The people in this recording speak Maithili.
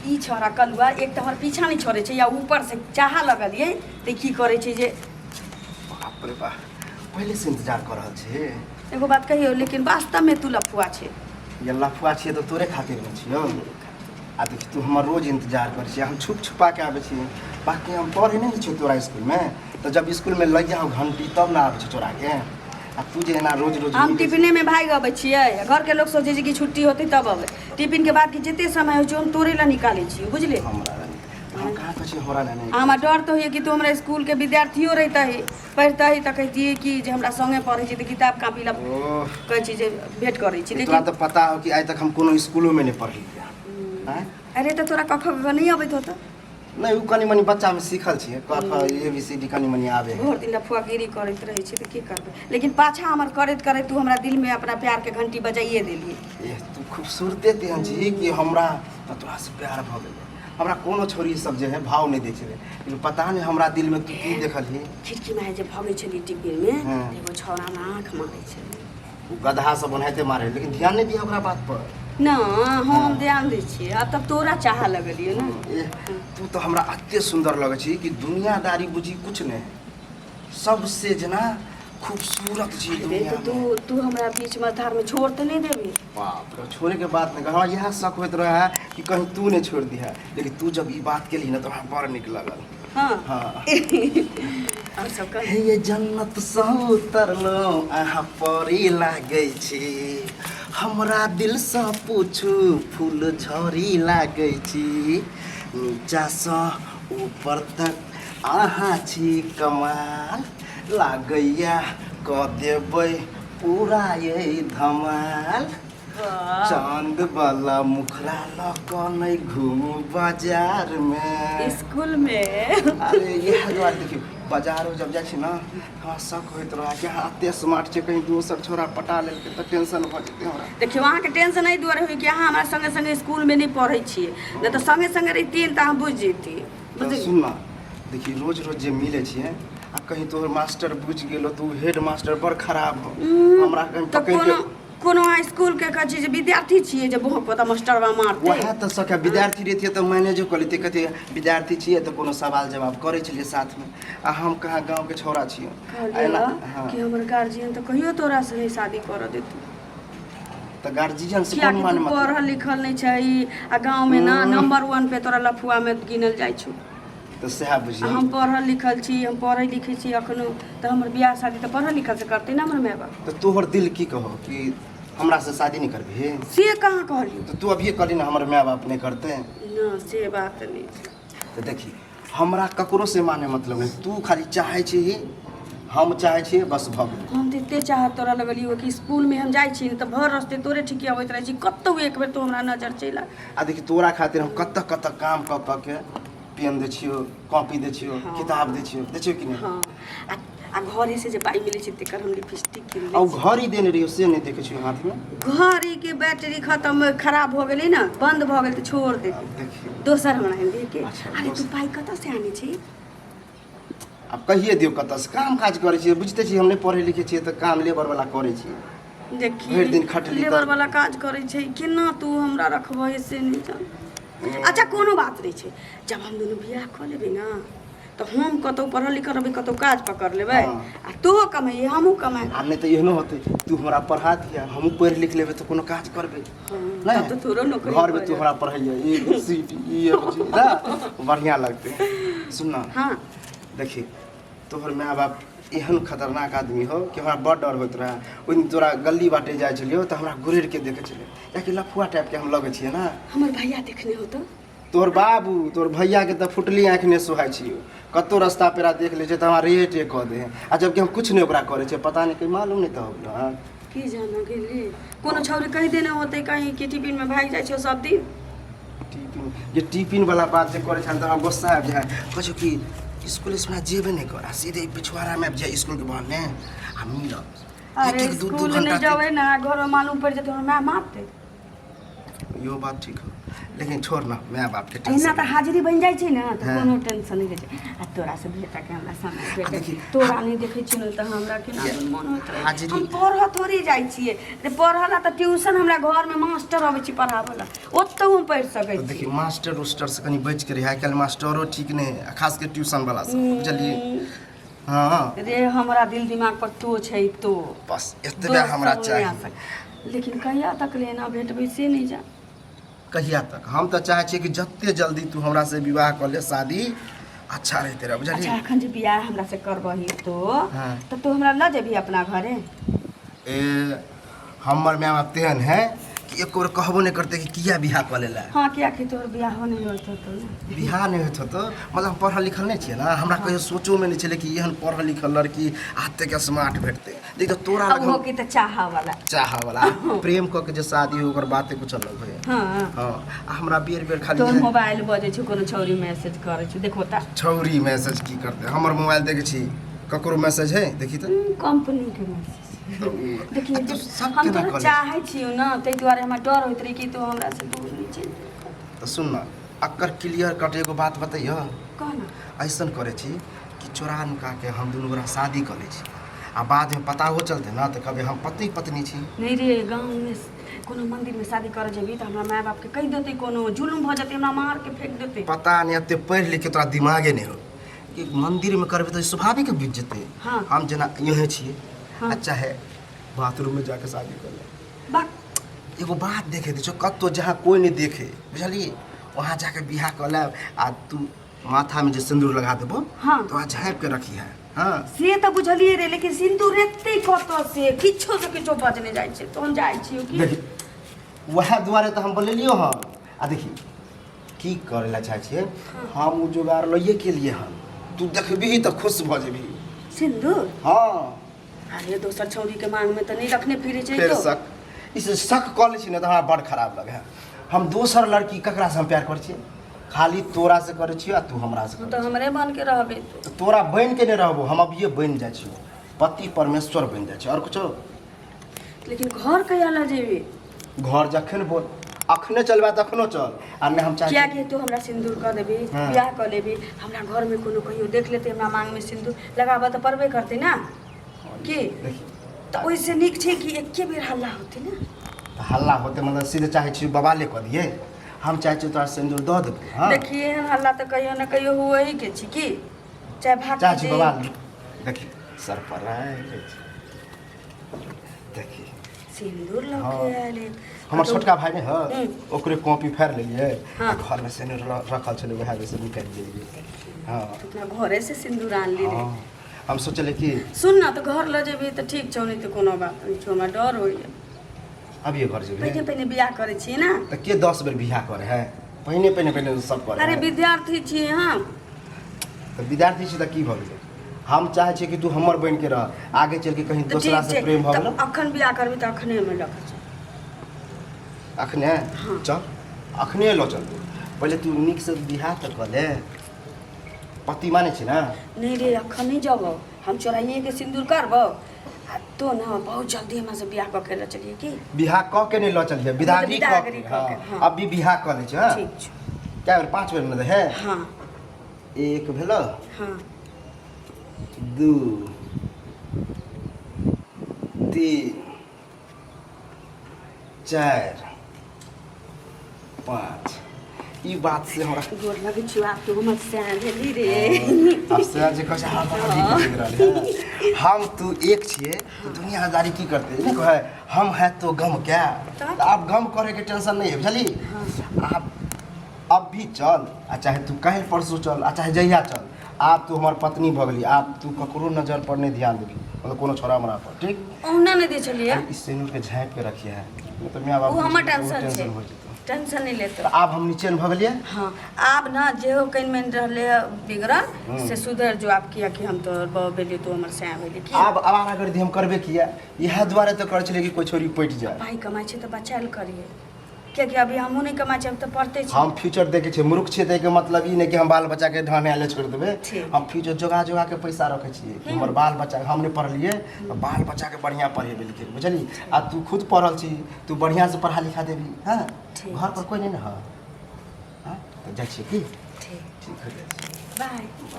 ई छौड़ा कलुआ एक तऽ हमर पीछा नहि छोड़ै छै या ऊपर से चाह लगलियै तऽ की करै छै जे बाप रे बाप, पहिले से इंतजार कऽ रहल छी। एगो बात कहियौ, लेकिन वास्तवमे तू लफुआ छै। ये लफुआ छियै तऽ तोरे खातिर ने छियौ। आ देख, तू हमर रोज इंतजार करै छियै, हम छुप छुपा के आबै छियै। बाकी हम पढ़ै नहि छियै तोरा स्कूलमे, तऽ जब स्कूलमे लग जाउ घंटी तब ने आबै छियै चोरा के। आ तू जे एना रोज रोज हम मिलै छी। टिफिनेमे भागि अबै छियै। घरके लोक सोचै छै कि छुट्टी होतै तब अबै। टिफिनके बाद कि जते समय होइ छै, हम तोरे लए निकालै छियै, बुझली? हमरा लए नहि। हम कहाँ कहै छियै हमरा लए नहि। हमरा डर तऽ होइए कि तू हमरा स्कूलके विद्यार्थियो रहितही, पढ़ितही, तऽ कहितियै कि जे हमरा सङ्गे पढ़ै छै तऽ किताब कापी लए ओह, कहै छी जे भेँट करै छी। तोरा लेकिन तऽ पता हो कि आइ तक हम कोनो स्कूलोमे नहि पढ़लियै। आँय? अरे, तऽ तोरा क ख ग घ नहि अबैत होतौ? नहि, ओ कनि मनि बच्चामे सीखल छियै, क ख ए बी सी डी कनि मनि आबै है। भरि दिन लफुआगिरी करैत रहै छी तऽ की करबै, लेकिन पाछा हमर करैत करैत तू हमरा दिलमे अपना प्यारके घंटी बजाइए देलियै। ए, तू खूबसूरते तेहन छी कि हमरा तऽ तोरासँ प्यार भऽ गेलै। हमरा कोनो छोरी सब जे है भाव नहि दै छलै, लेकिन पता नहि हमरा दिलमे तू की देखलही। खिड़कीमे जे भगै छलियै टिफिनमे, हँ। एगो छौड़ा हमरा आँखि मारै छलै। ओ गदहा सब ओनाहिते मारे, लेकिन ध्यान नहि दिअ ओकरा बात पर। न, हम ध्यान दै छियै। आब तब तोरा चाह लगलियै ने। ए, तू तऽ हमरा एते सुन्दर लगै छी कि दुनियादारी बुझी कुछ नहि, सबसे जेना खूबसूरत छी अरे दुनिया तऽ तू में। तू हमरा बीच मझधार में छोड़ तऽ नहि देबही? बाप रे, छोड़े के बात नहीं। हमरा इएह शक होइत रहे है कि कहीं तू नहीं छोड़ दिहा, लेकिन तू जब ई बात केली ना तऽ हमरा बड़ नीक लगल। हाँ। हाँ। और सब कह। हे ये जन्नत सँ उतरलहुँ अहाँ परी लागै छी, हमरा दिलसँ पूछू फूल झड़ी लागै छी, नीचासँ ऊपर तक अहाँ छी कमाल, लागैया कऽ देबै पूरा ये धमाल। वाह। चांद वाला मुखड़ा लऽ कऽ नहि घूमू बाजारमे। स्कूल में। अरे, इएह दुआरे देखियौ, बाजारो जब जाइ छी ने, हमरा शक होइत रहै कि अहाँ एते स्मार्ट छै, कहीं दोसर छोरा पटा लेलकै तऽ टेंशन भऽ जेतै हमरा। देखियौ, अहाँके टेंशन एहि दुआरे होय कि अहाँ हमरा संगे संगे स्कूलमे नहि पढ़ै छियै, नहि तऽ संगे संगे रहितियै तऽ अहाँ बुझि जैतियै। तऽ बुझलियै? सुन ने, देखी, रोज रोज जे मिलै छियै आ कहीं तोहर मास्टर बुझि गेलो तऽ ओ हेड मास्टर बड़ खराब हो, हमरा कहीं तऽ पकड़ि के कोनो कोनो अहाँ स्कूलके कहै छी जे विद्यार्थी छियै जे भोंक तऽ मास्टरवा मारतै? वएह तऽ सके विद्यार्थी रहितियै तऽ मैनेजो कऽ लैतियै। कथी विद्यार्थी छियै तऽ कोनो सवाल जवाब करै छलियै साथमे, आ हम कहाँ गाँवके छौड़ा छियै। कहलियै एना हाँ। कि हमर गार्जियन तऽ कहियो तोरासँ नहि शादी करऽ देतौ। तऽ गार्जियन से कियाकि कोन माने तू मतलब? पढ़ल लिखल नहि छही आ गाँवमे ना नंबर वन पे तोरा लफुआमे गिनल जाइ छौ। तऽ सएह बुझियौ। आ हम पढ़ल लिखल छी, हम पढ़ै लिखै छी अखनो, तऽ हमर बियाह शादी तऽ पढ़ल लिखल से करतै ने हमर माय बाप। तऽ तोहर दिल की कहो कि हमरा से शादी नहीं करबही? से कहाँ कहलियौ? तऽ तू अभिये कहली ने हमर माय बाप नहीं करते। न, से बात नहि छै। तऽ देखी, हमरा ककरो से माने मतलब नहीं, तू खाली चाहै छी, हम चाहै छियै, बस भऽ गेलै। हम तऽ एते चाहत तोरा लगलियौ कि स्कूलमे हम जाइ छी ने तऽ भर रस्ते तोरे ठीके अबैत रहै छी, कतहु एक बेर तू हमरा नजर चलि आ। आ देखी, तोरा खातिर हम कतऽ कतऽ काम कऽ कऽ के पेन दै छियौ, कॉपी दै छियौ, किताब दै छियौ, दै छियौ कि नहि? हँ, आ घरे से जे पाइ मिलै छै तेकर हम लिपस्टिक कीन आ लै ओ छी। घड़ी देने रहियौ, से नहि देखै छियौ हाथमे। घड़ीके बैटरी खतम खराब भऽ गेलै ने, बन्द भऽ गेल तऽ छोड़ देली। देखियौ। दोसर हमरा आनि दे के। अच्छा, अरे, तू दोसर। पाइ कतऽ से आनै छी? आब कहिए दियौ कतऽसँ काम काज करै छियै। बुझिते छियै, हम नहि पढ़ै लिखै छियै तऽ काम लेबर वाला करै छियै। देखी, भरि दिन खटली लेबर वाला काज करै छै, केना तू हमरा रखबही से नहि जान। अच्छा, कोनो बात नहि छै। जब हम दुनू बियाह कऽ लेबै ने तऽ हम कतहु पढ़ल लिखल रहबै, कतहु काज पकड़ लेबै आ तोहो कमाइए, हमहूँ कमाइ। आ नहि तऽ एहनो होतै, तू हमरा पढ़ा दिया, हमहूँ पढ़ि लिख लेबै तऽ कोनो काज करबै। तब तऽ तोरो नौकरी घरमे भऽ तू हमरा पढ़ैया A B C D E F G ना, बढ़िआँ लगतै। सुन ना। हँ। देखी, तोहर माय बाप एहन खतरनाक आदमी हो कि हमरा बड़ डर होइत रहै। ओहि दिन तोरा गली बाटे जाइ छलियौ तऽ हमरा गुरेर के देखै छलियै, कियाकि लफुआ टाइपके हम लगै छियै ने। हमर भैया देखने होतो? तोहर बाबू, तोहर भैयाके तऽ फुटली आँखि नहि सोहाइ छियौ। कतहु रस्ता पेरा देख लै छै तऽ हमरा रे टे कऽ दे, आ जबकि हम किछु नहि ओकरा करै छियै। पता नहि, कहीं मालूम नहि तऽ हो गेलो। हँ। की जाना गेली, कोनो छौरी कहि देने होतै कहीं कि टिफिन में भागि जाइ छौ सब दिन। टिफिन जे टिफिन वाला बात जे करै छल तऽ हमरा गुस्सा आबि जाइ। कहै छौ कि स्कूल इसकुल जेबे नहि कर आ सीधे पिछुआरामे आबि जाय स्कूलके बहाने आ मिलब। अरे, एक एक दू दू स्कूल घंटा नहि जेबै ने, घरमे मालूम पड़ि जेतै, हमर माय मारतै। इहो बात ठीक हो, लेकिन छोड़ ना माय बाप के एना टेंशन तऽ हाजिरी बनि जाइ छै ने तऽ हाँ। कोनो टेंशन नहि रहै छै आ तोरा से भेटा के हमरा समय आ भेटे देखी, तोरा नहि देखै छियै ने तऽ हमरा केना दुन मन होइत रहै हाजिरी- हम पढ़ऽ थोड़े जाइ छियै रे पढ़ऽ ला तऽ ट्यूशन हमरा घरमे मास्टर अबै छै पढ़ाबऽ ला ओतहु हम पढ़ि सकै तऽ छी देखी मास्टर उस्टर से कनि बचि के रही आइ काल्हि मास्टरो ठीक नहि है आ खास के ट्यूशन वाला सब बुझलियै हाँ रे हमरा दिल दिमाग पर तो छै तो बस एतबे हमरा दोसर नहि आ चाही सकै। लेकिन कहिया तक ले एना भेटबै से नहि जान कहिया तक हम तऽ चाहै छियै कि जते जल्दी तू हमरा से विवाह कऽ ले शादी अच्छा रहते रह बुझलियै अच्छा एखन जे बियाह हमरा से करबही तो हाँ। तऽ तू हमरा लऽ जेबही अपना घरे ए हमर माय बाप तेहन है कि एको बेर कहबो नहि करतै कि किया बियाह कऽ लेला हाँ किया कि तोहर बियाहो नहि होइत होतौ ने बियाह नहि होइत होतौ मतलब हम पढ़ल लिखल नहि छियै ने हमरा कहियो सोचोमे नहि छलै कि एहन पढ़ल लिखल लड़की एतेक स्मार्ट भेटतै देख तऽ तोरा अब लग हो हम की तऽ चाह वाला चाह वाला प्रेम कऽ के जे शादी हो ओकर बाते कुछ अलग होइए हाँ हँ आ हमरा बेर बेर खाली तोहर इएह मोबाइल बजै छौ कोनो छौरी मैसेज करै छौ देखो तऽ छौरी मैसेज की करतै हमर मोबाइल देखै छी ककरो मैसेज है देखी तऽ कंपनी के मैसेज तऽ उ- देखिए आ तू सब हम केना तोरा कऽ लै छी? चाहै छियौ ने ताहि दुआरे हमरा डर होइत रहै कि तू हमरा से दूर नहि चलि तऽ सुन न अकर क्लियर कट एगो बात बतैयौ कह ना ऐसन करै छी कि चोरा नुका के हम दुनू गोरा शादी कऽ लै छी आ बादमे पता हो चलतै ने तऽ कहबै हम पति पत्नी छी नहि रे गाँवमे कोनो मन्दिरमे शादी करऽ जेबही तऽ हमरा माय बापके कहि देतै कोनो जुलुम भऽ जेतै हमरा मारके फेंक देतै पता नहि एते पढ़ि लिख के तोरा दिमागे नहि हो कि मन्दिरमे करबै तऽ स्वाभाविक बुझि जेतै हाँ। हम जेना यहेँ छियै हाँ। आ चाहे बाथरूममे जाके शादी कर ले बाक एगो बात देखे दै छौ कतहु जहाँ कोइ नहि देखे बुझलियै वहाँ जाके बियाह कऽ लेब आ तू माथामे जे सिन्दूर लगा देबो हाँ। तो वहाँ झाँपि के रखी है हाँ से तऽ बुझलियै रे लेकिन सिन्दूर एते कतऽ से किछो से किछो बजने जाइ छै तऽ हम जाइ छियौ की देखी वएह दुआरे तऽ हम बोलेलियो हँ आ देखी की करै लए चाहै छियै हम ओ जोगाड़ लैए के लिए हन तू देखबही तऽ खुश भऽ जेबही सिन्दूर हँ अरे दोसर छौरी के मांग में तऽ नहि रखने फिरे छै फेर तो शक इस शक कऽ लै छी ने तऽ हमरा बड़ खराब लगे है हम दोसर लड़की ककरासँ हम प्यार करै छियै खाली तोरा से करै छियो आ तू हमरा से तू करै तऽ हमरे बन के रहबे तू तऽ तोरा बनि के नहि रहबो हम अभिये बनि जाइ छियो पति परमेश्वर बनि जाइ छियो आओर कुछो लेकिन घर कहिया लऽ जेबी घर जखन बोल अखने चलबा तखनो चल आ नहि हम चाहै किया छी कि तू हमरा सिन्दूर कऽ देबी हाँ। बियाह कऽ लेबी हमरा घरमे कोनो कहियो देख लेतै हमरा मांगमे सिन्दूर लगाबऽ तऽ पड़बे करतै ने की देखी तऽ ओहिसँ नीक छै कि एके बेर हल्ला होतै ने तऽ हल्ला होतै मतलब सीधे चाहै छी बवाले कऽ दियै हम चाहै छी तोरा सिन्दूर दऽ देबै हँ देखिए एहन हल्ला तऽ कहियो ने कहियो हुए ही के छी की चाहे भाग चाहै छी बवाल देखी सरप्राइज देखी सिन्दूर लऽ हाँ। के आयल है। हमर छोटका भाय नहि हँ हम्म। ओकरे कॉपी फाड़ि लेलियै हाँ। आ घरमे सिन्दूर रखल छलै उएह से निकालि लेलियै हँ अपना घरे से सिन्दूर आन ली रे हँ हम सोचलियै कि सुन ना तऽ घर लऽ जेबही तऽ ठीक छौ नहि तऽ कोनो बात नहि छौ हमरा डर होइए अभिये घर जेबै पहिने पहिने बियाह करै छियै ने तऽ के 10 बेर बियाह करे है पहिने पहिने पहिने सब करे अरे है विद्यार्थी छियै हम तऽ विद्यार्थी छी तऽ की भऽ गेलै हम चाहै छियै कि तू हमर बनि के रह आगे चलि के कहीं तऽ दोसरा ठीक से छै प्रेम भऽ तऽ गेलो अखन बियाह करबी तऽ अखने हमे लऽ के चल अखने हाँ। चल अखने लऽ चल पहिले तू नीक से बियाह तऽ कऽ ले पति मानै छी ने नहीं रे अखन नहीं जबो हम चोराइए के सिंदूर करबो आ तो ना बहुत जल्दी हमरा से बियाह कऽ के लऽ चलिए की बियाह कऽ के नहि लऽ चलिए विदागरी कऽ विदागरी के कऽ के, हाँ हाँ। अभी बियाह कऽ लै छै हाँ ठीक छै कए बेर 5 बेर ने है हाँ एक भेलो हाँ 2 3 4 5 ई बात से हमरा गोर लगै छियौ आब तू हमर सैन भेली रे आब से जे कहै छै हाथ हाथ ठीक रहल है हम तू एक छियै तऽ दुनियादारी की करतै नहि कहै हम है तो गम क्या तऽ? तऽ आब गम करैके टेंशन नहि है बुझली आब अब भी चल आ चाहे तू काल्हि परसू चल आ चाहे जहिया चल आब तू हमर पत्नी भऽ गेली आब तू ककरो नजर पर नहि ध्यान देबी मतलब कोनो छोड़ा मरा पर ठीक ओहुना नहि दै छलियै ई सिनूर के झाँपि के रखिए है नहीं तऽ माय बाप ओ हमर बुझि जेतै, टेंशन छै टेंशन हो जेतौ टेंशन नहि लेतौ तऽ आब हम निचेन भऽ गेलियै हाँ आब ना जे हो कनि मनि रहले है बिगड़ल से सुधर जो आब किया कि हम तोहर बहू भेलियै तू हमर सैया भेली की आब आवारागर्दी हम करबे किया इएह दुआरे तऽ करै छलियै कि कोइ छोरी पटि जाय पाइ कमाइ छै तऽ बचायल करियै कियाकि अभी हमहूँ नहि कमाइ छियै हम तऽ पढ़ते छी हम फ्यूचर देखै छियै मूर्ख छियै ताहिके मतलब ई नहि कि हम बाल बच्चाके ढहनाय लए छोड़ि देबै ठीक। हम फ्यूचर जोगा जोगा के पैसा रखै छियै कि हमर बाल बच्चा हम नहि पढ़लियै तऽ बाल बच्चाके बढ़िआँ पढ़ेबै लिखेबै बुझलियै आ तू खुद पढ़ल छी तू बढ़िआँसँ पढ़ा लिखा देबी हँ ठीक घर पर कोइ नहि ने हँ तऽ जाइ छियै की? ठीक। ठीक हो जाइ छै। बाय।